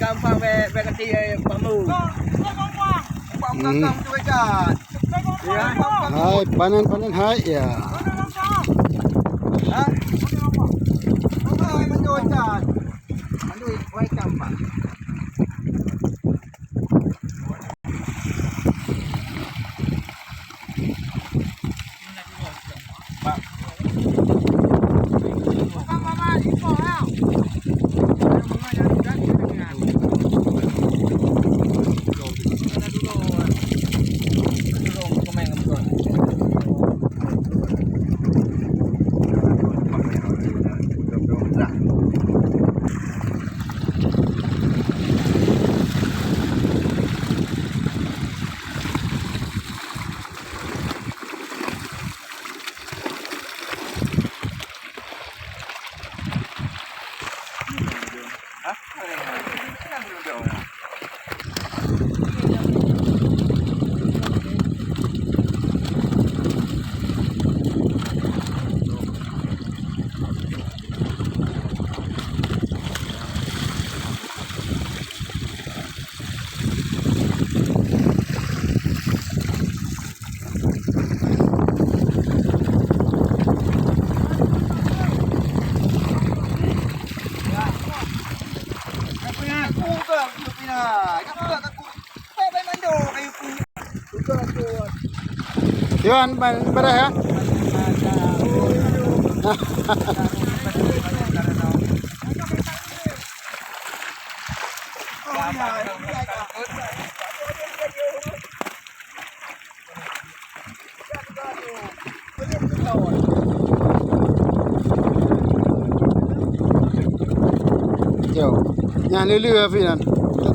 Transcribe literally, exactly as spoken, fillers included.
Gampang bèk, bèk keuti, eh, Pak Mu. Pak Mu Hmm. gampang tu, eh, Jan. Ya. Hai, panen, panen, hai, ya. Ha? Apa, eh, manjur, Jan? Manjur, eh, gampang. Iwan, ban-, bareh ya? Yo, nyan lele api nyan. Teuntèe